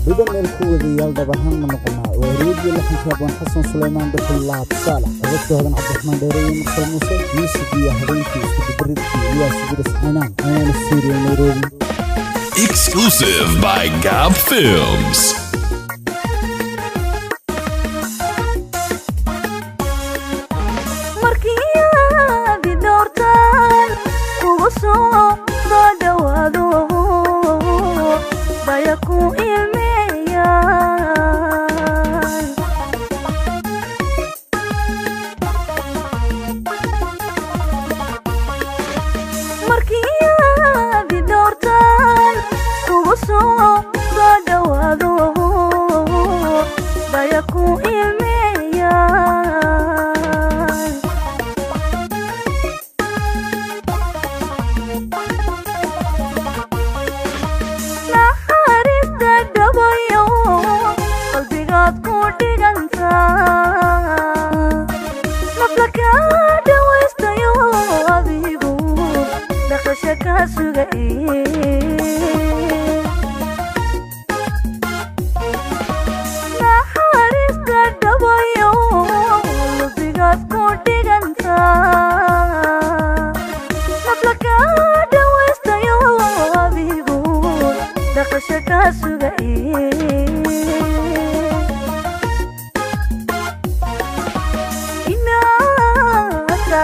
Duda meel ku wadayaal dhab ahaan ma noqonaa. Waa reediyo laxanka Abwaan Xasan Suleymaan Dhuxul Saalax, codadka Hodan Cabdiraxmaan Dheere iyo Mursal Muuse, muusig iyo habeenkii isku dubaridkii Iyaas Idris Caynaan, Caynaan Studio, Nairobi. Exclusive by Gab Films. Markii aad i doortaan kugu soo dhawaado baya ku ilmeeyaan. Markii aad i doortaan kugu soo dhawaado baya ku ilmeeyaan. Naxariista dhabayo qalbigaad ku dhigantaa, nafla kaa dhawaystayo, adigu dhaqasha kaa sugay. Naxariista dhabayo qalbigaad ku dhigantaa, nafla kaa dhawaystayo, adigu dhaqasha kaa sugay.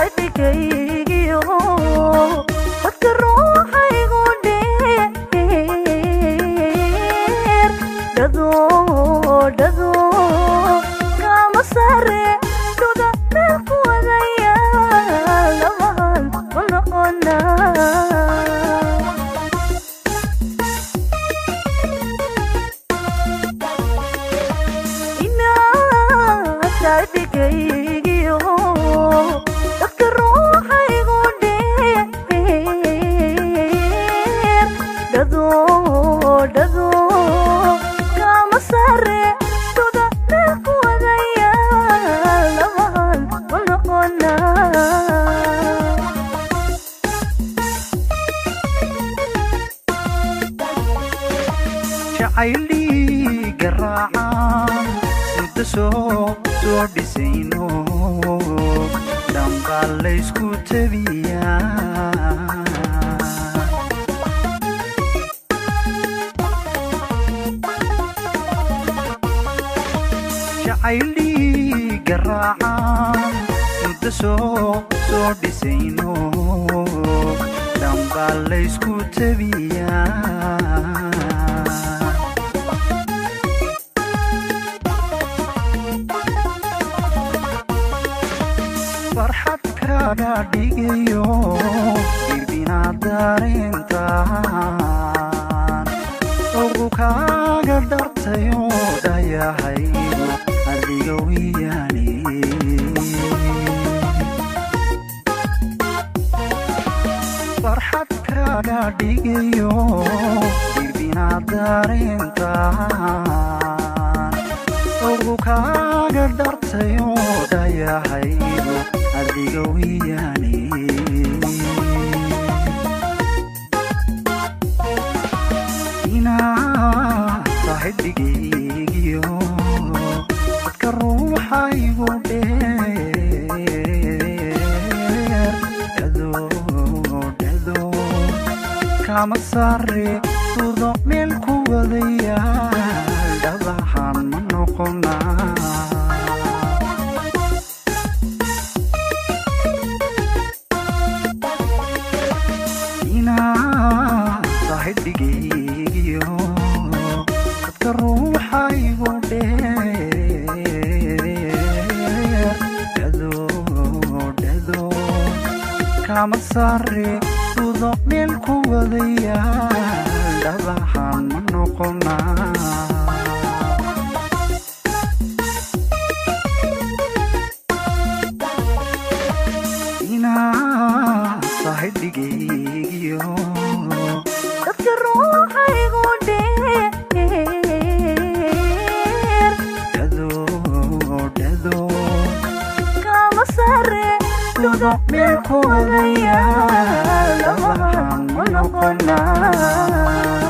Inaadkaydinkaygiyo codka ruuxaygu dheer, dhado dhado kama sare, duda meel ku wadaya labahan ma noqonaa. Inaadkaydinkaygiyo dadka ruuxaygu dheer, dhado dhado kama sare, duda meel ku wadaya labahan ma noqonaa. Jacayl dhiiga raacaan muddo soo dhisayno dhambaa laysku tabiyaa. Jacayl dhiiga raacaan muddo soo dhisayno dhambaa laysku tabiyaa. Farxad kaaga dhigayo irbinaad dareentaan ugu kaaga dhartayo dhayahaygu adiga wiyaane. Farxad kaaga dhigayo irbinaad dareentaan ugu kaaga dhartayo dhayahaygu adiga wiyaane. Inaa tahay dhigaygiyo codka ruuxaygu dheer, dhado dhado kama sare, dudo meel ku wadaya dhabahan ma noqonaa. Inaa tahay dhigaygiyo codka ruuxaygu dheer, dhado dhado kama sare, dudo meel ku wadaya dhabahan ma noqonaa. Inaa tahay dhigaygiyo dadka ruuxaygu dheer, dhado dhado kama sare, dudo meel ku wadaya labahan ma noqonaa.